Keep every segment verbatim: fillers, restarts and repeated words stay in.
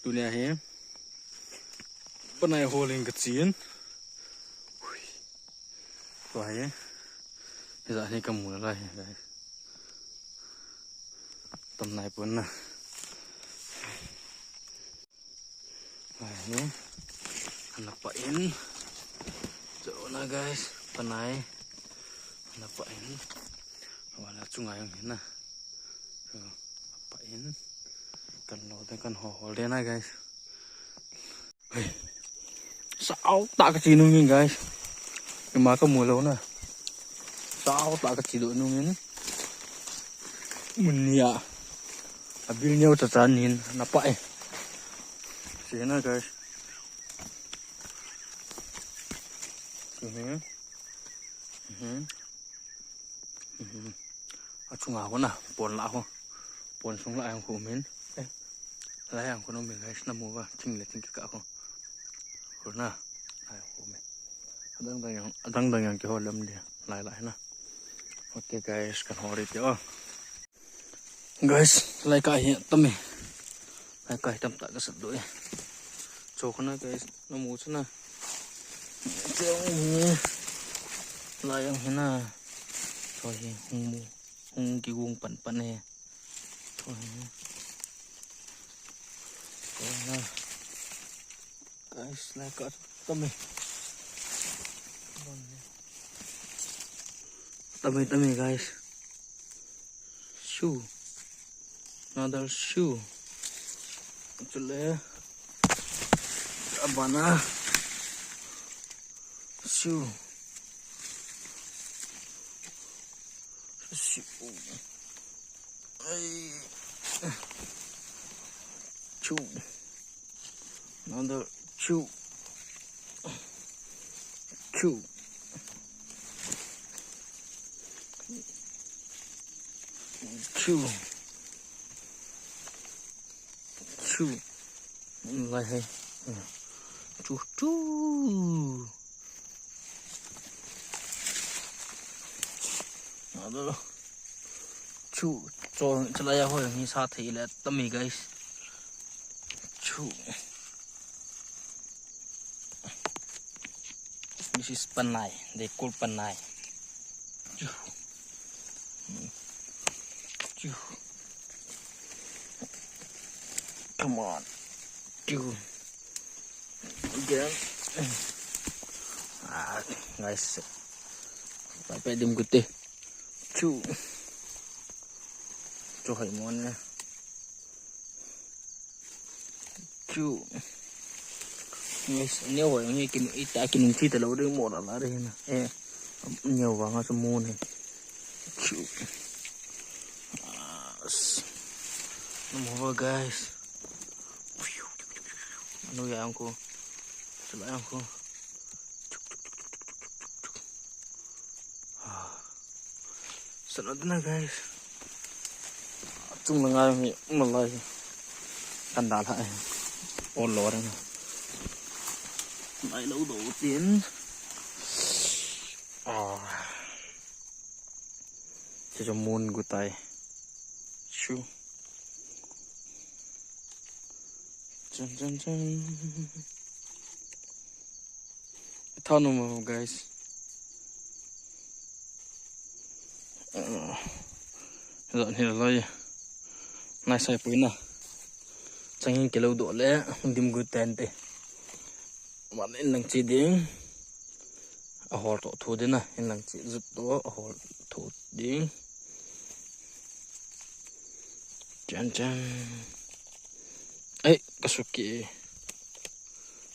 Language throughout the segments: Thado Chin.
Tunia hi panai hol in kachen. Tua hi, hijat hi kamu lai hi, guys. Tam nai pon na. Lai hi, ana pah in. Chona, guys, panai. Ana pah in. Wala chunga jong hi na. So, pah in. Kan lo de, kan ho hol de na, guys. Hei. Sao tah kache nom in, guys. Ima kamu lou na. Sao tah kache nom in. Mun nia. Abil neo cha chan in ana pah e. Che na, guys. Mhm. Mhm. Mhm. Achunga khu na, pon lah khu. Pon sung lah jong khu um in. Eh. Lah jong khu um in, guys, namu uva, thing le thing kikah khu. Khu na. Lah jong khu um in. Adang dang jong, adang dang jong kihol lem di. Lai lai na. Okay, guys, kan hol ding o. Guys, lai kah hi tam e. Lai kah hi tamtah kasat doh e. Cho khu na, guys, namu chu na. Che jong hi. Lai jong hi na. Cho hi hung mu. Hung kigong pan pan e. Cho hi. Cho hi na. Guys, lai kah tam e. Tam e, tam e, guys. Shoe. Another shoe. Chule. Abana. Shoe. Shoe. Ai. Shoe. Another shoe. Shoe. Shoe. Shoe. Lai hai. Shoe, shoe. Ado. Shoe. Cho, chalai a hoi, hi sa thei le tam e, guys. Shoe. This is panai. They call panai. Shoe. Shoe. Come on. Shoe. Again. Ah, guys. Pai pai dim kute. Shoe. Cho hai mon ne. Shoe. Guys, neo vang hi kin, ita kinung chi ta lou ding mo la la re na. Eh, neo vang a chu mo ne. Shoe. Ah, s-, namu uva, guys. Anu ya ang ko. Sala ang ko. Sat na, guys. Chung langa hi um lai. Kan da lha. Ol lo ding. Lai lo do tin. Ah. Chu chu mun gu tai. Chu. Chan, chan, chan. Thao nom mo, guys. Ah, lo ni lo ye. Nai sai pui na. Chang in kilo do le, dim gu ten te. Wan in lang chi ding. A hol to thu ding na, in lang chi zut to, a hol to thu ding. Chan chan. Ai, ka suki.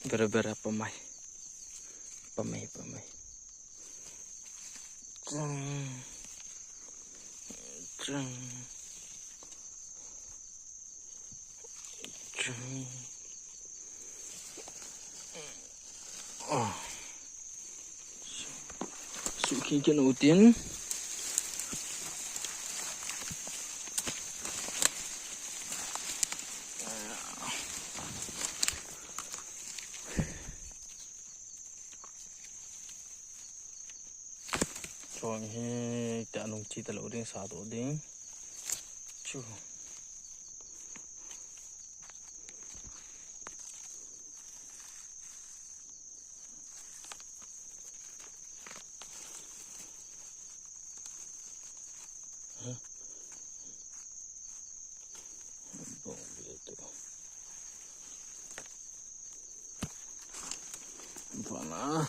Bera bera pamai. Pamai, pamai. Chang. Chang. Chang. Ah. Suki kin utin. Chuan hi te anung chi ta lo ding sa do ding. Chu. Pana.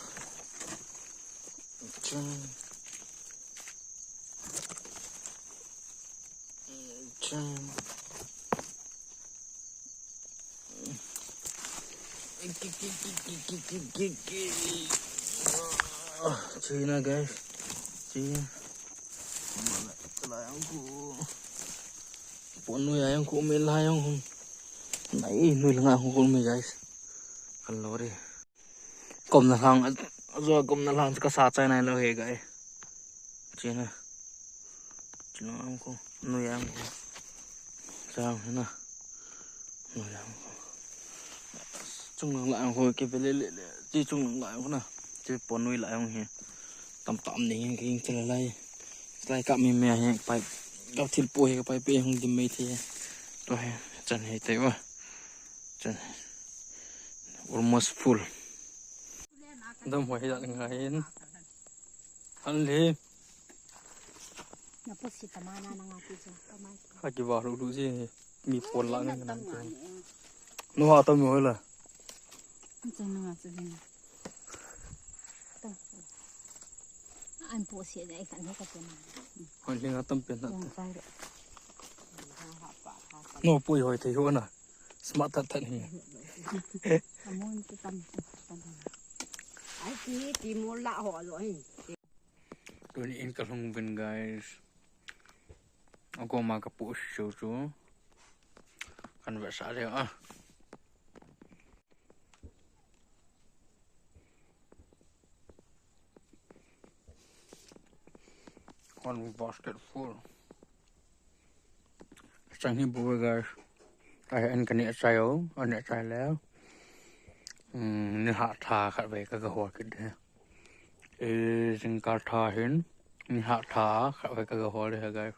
Chan. Chan. China, guys. China. Pon nui ayang ko me la ayang hum. Nai nui langa hum ko me, guys. Kan lo re. Kom na lang, ajo kom na lang ka sa chai nai lo he, guys. China. China ang ko, nui ang ko. Chang na. Nui ang ko. Chung lang la ang ko ke bele le le. Chi chung lang la ang ko na. Chi pon nui la ang he. Tam tam ni he ke chala lai. Lai ka mi me he pai. Ka thil po he ka pai pe hung dim mai the. To he. Chan he te wa. Chan. Almost full. Dam hoi hi ngai hin. Han le. Na pu si tamana na nga ti chu. Ka mai. Ha ki ba lu lu si mi pon la ngai ngai. No ha tam hoi la. Chan na nga chu hin. An pu si dai kan ka pu na. Hoi le nga tam pen na. Yang sai. No pu hoi thei ho na. Smart that that ni. Amun tu tam tam. Ai ti ti mo la ho lo hi. Tuni in ka lhung vin, guys. Ako ma ka pu shu chu. Kan ve sa le a. One basket full. Chang hi bu, guys. Ai, an kani achai o, an achai le. Hmm, ni ha tha khat ve ka ka hua kit de. E, jing ka tha hin, ni ha tha khat ve ka ka hua le, guys.